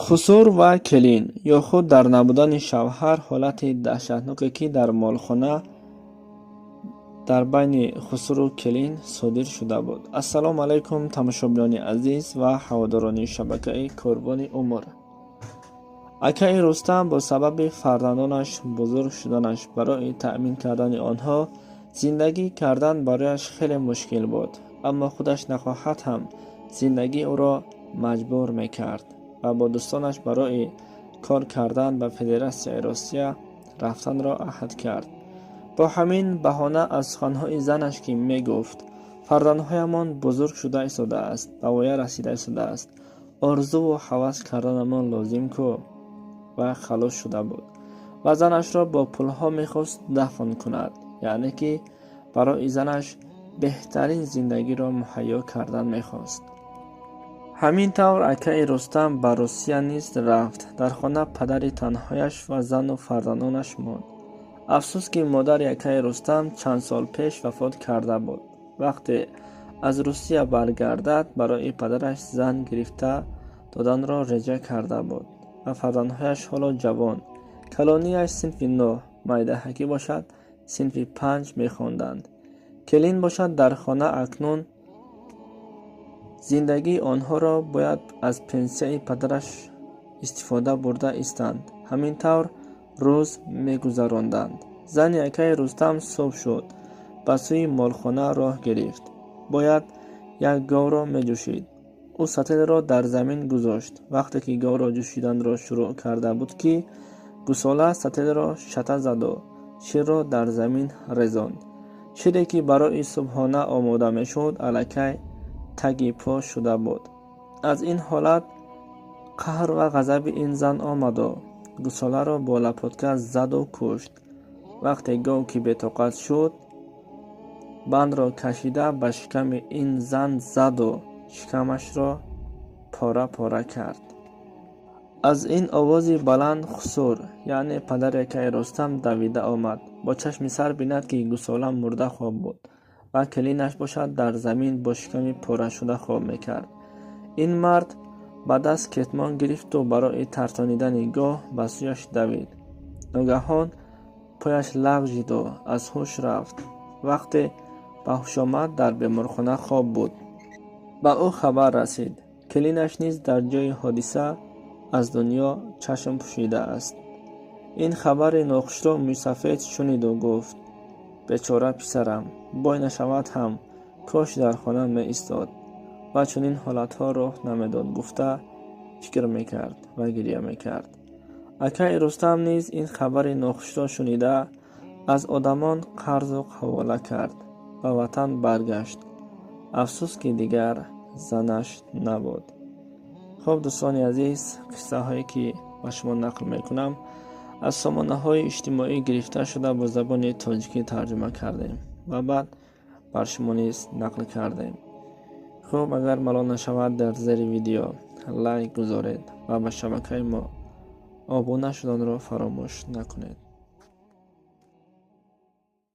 Хусур ва келин ё худ дар набудани шавҳар ҳолати даҳшатноке, ки дар молхона дар байни хусуру келин содир шуда буд. Ассалому алайкум, тамошобинони азиз ва ҳаводорони шабакаи Корвони умр. Акаи Рустам бо сабаби фарзандонаш бузург шуданаш барои таъмин кардани онҳо зиндагӣ кардан барояш хеле мушкил буд, аммо худаш нахоҳад ҳам зиндагӣ ӯро маҷбур мекард ва бо дӯстонаш барои кор кардан ба Федератсияи Россия рафтанро аҳд кард. Бо ҳамин баҳона аз суханҳои занаш, ки мегуфт: «Фарзандҳоямон бузург шуда истодааст, ба воя расида истодааст, орзуву ҳавас карданамон лозим ку», ва халос шуда буд ва занашро бо пулҳо мехост дафн кунад, яъне ки барои занаш беҳтарин зиндагиро муҳайё кардан мехост. Ҳамин тавр акаи Рустам ба Русия низ рафт. Дар хона падари танҳояш ва зану фарзандонаш монд. Афсӯс, ки модари акаи Рустам чанд сол пеш вафот карда буд. Вақте аз Русия баргардад, барои падараш зан гирифта доданро реҷа карда буд ва фарзандҳояш ҳоло ҷавон, калонияш синфи 9, майдаҳакӣ бошад синфи 5 мехонданд. Келин бошад дар хона акнун зиндагии онҳоро бояд аз пенсияи падараш истифода бурда истанд. Ҳамин тавр рӯз мегузаронданд. Зани акаи Рустам субҳ шуд, ба сӯи молхона роҳ гирифт. Бояд як говро меҷӯшид. Ӯ сатилро дар замин гузошт. Вақте ки говро ҷӯшиданро шурӯъ карда буд, ки гусола сатилро шата заду ширро дар замин резонд. Шире, ки барои субҳона омода мешуд, аллакай таги по шуда буд. Аз ин ҳолат қаҳр ва ғазаби ин зан омаду гусоларо бо лопатка заду кушт. Вақте гов ки бетоқат шуд, бандро кашида ба шиками ин зан заду шикамашро пора-пора кард. Аз ин овози баланд хусур, яъне падари акаи Рустам, давида омад. Бо чашми сар бинад, ки гусола мурда хоб буд ва келинаш бошад дар замин бо шиками порашуда хоб мекард. Ин мард ба даст кетмон гирифту барои тарсонидани гов ба сӯяш давид. Ногаҳон пояш лағжиду аз ҳуш рафт. Вақте ба ҳуш омад, дар беморхона хоб буд. Ба ӯ хабар расид, келинаш низ дар ҷои ҳодиса аз дунё чашм пӯшидааст. Ин хабари нохушро мӯйсафед шуниду гуфт: «Бечора писарам, бой нашавад ҳам, кош дар хона меистод ва чунин ҳолатҳо роҳ намедод», гуфта фикр мекард ва гиря мекард. Акаи Рустам низ ин хабари нохушро шунида, аз одамон қарзу ҳавола кард, ба ватан баргашт. Афсӯс, ки дигар занаш набуд. Хуб, дӯстони азиз, қиссаҳое, ки ба шумо нақл мекунам, аз сомонаҳои иҷтимоӣ гирифта шуда, бо забони тоҷикӣ тарҷума кардем ва баъд бар шумо низ нақл кардем. Хуб, агар малол нашавад, дар зери видео лайк гузоред ва ба шабакаи мо обуна шуданро фаромӯш накунед.